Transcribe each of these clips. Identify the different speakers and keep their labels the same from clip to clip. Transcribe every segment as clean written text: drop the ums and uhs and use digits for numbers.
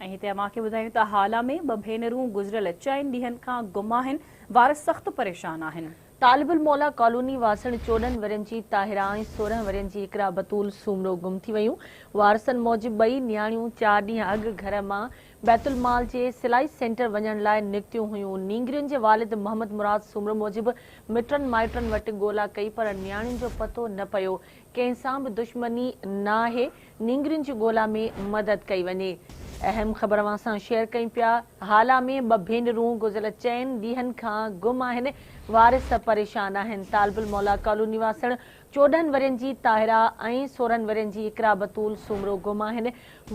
Speaker 1: ۽ هتي اوهان کي ٻڌايون ته هالا ۾ ٻه ڀينرون گذريل چئن ڏينهن کان گم آهن، وارث سخت پريشان آهن.
Speaker 2: طالب الموليٰ ڪالوني واسڻ 14 ورهين جي طاهره ۽ 16 ورهين جي اقرا بتول سومرو گم ٿي ويون. وارثن موجب ٻئي نياڻيون چار ڏينهن اڳ گهر مان بيت المال جي سلائي سينٽر وڃڻ لاء نڪتيون هيون. نينگرين جي والد محمد مراد سومرو موجب مٽن مائٽن وٽ ڳولا ڪئي پر نياڻين جو پتو نه پيو. ڪنهن سان به دشمني نه آهي. نينگرين جي ڳولا ۾ مدد ڪئي وڃي. اهم خبر اوهان سان شيئر ڪيون پيا، هالا ۾ ٻه ڀينرون گذريل چئن ڏينهن کان گم آهن، وارث پريشان آهن. طالب الموليٰ ڪالوني واسڻ 14 ورهين جي طاهره ۽ 16 ورهين جي اقرا بتول سومرو گم آهن.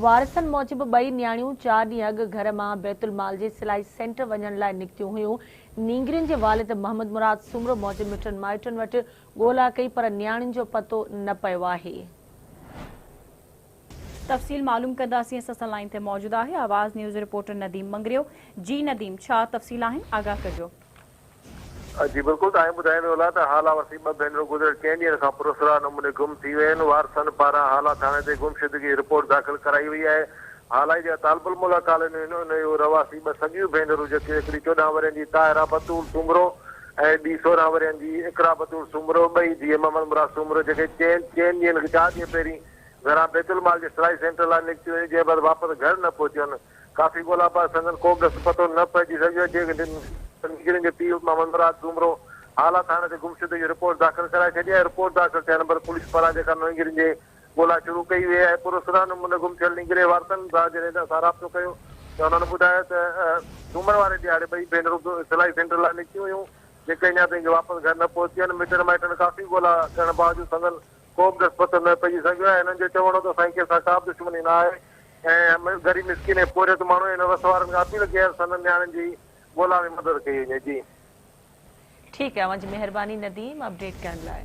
Speaker 2: وارثن موجب ٻئي نياڻيون چار ڏينهن اڳ گهر مان بيت المال جي سلائي سينٽر وڃڻ لاء نڪتيون هيون. نينگرين جي والد محمد مراد سومرو موجب مٽن مائٽن وٽ ڳولا ڪئي پر نياڻين جو پتو نه پيو آهي.
Speaker 1: تفصيل معلوم ڪنداسين اسان سان لائين تي موجود آهي آواز نيوز رپورٽر نديم مڱريو جي نديم ڇا تفصيل آهن آگاهه ڪجو.
Speaker 3: جي بلڪل توهان ٻڌائيندو هلان ته هالا واسي ٻه ڀينرون گذريل چئن ڏينهن کان پراسرار نموني گم ٿي ويون آهن وارثن پاران هالا ٿاڻي تي گمشدگي جي رپورٽ داخل ڪرائي وئي آهي هالائي جا طالب الموليٰ ڪالوني آهن ان جون رهواسي ٻه سڳيون ڀينرون جيڪي هڪڙي 14 ورهين جي طاهره بتول سومرو ۽ ٻي 16 ورهين جي اقرا بتول سومرو ٻئي ڌيء محمد مراد سومرو جيڪي چئن چئن ڏينهن چار ڏينهن پهرين گهران بيت المال جي سلائي سينٽر لاء نڪتيون هيون جنهن بعد واپس گهر نه پهتيون ڪافي ڳولا بعد سندن ڪو به ڏس پتو نه پئجي سگهيو جنهن نينگرين جي پيء محمد مراد سومرو هالا ٿاڻي تي گمشدگي جي رپورٽ داخل ڪرائي ڇڏي آهي رپورٽ داخل ٿيڻ بعد پوليس پاران جيڪا نينگرين جي ڳولا شروع ڪئي وئي آهي پراسرار نموني گم ٿيل نينگري وارثن سان جڏهن ته اسان رابطو ڪيو ته انهن ٻڌايو ته سومر واري ڏهاڙي ٻئي ڀينرون سلائي سينٽر لاء نڪتيون هيون جيڪي اڃا تائين واپس گهر نه پهتيون آهن مٽن مائٽن ڪافي ڳولا ڪرڻ باوجود سندن ڪو به ڏس پتو نه پئجي سگهيو آهي هنن جو چوڻ هو ته اسان کي ڪنهن سان ڪا به دشمني نه آهي ۽ غريب مسڪين ۽ پورهيت ماڻهو آهن وس وارن کان اپيل ڪئي آهي ته سندن نياڻين جي ڳولا ۾ مدد ڪئي وڃي جي.
Speaker 2: ٺيڪ آهي اوهان جي مهرباني نديم اپڊيٽ ڪرڻ لاء.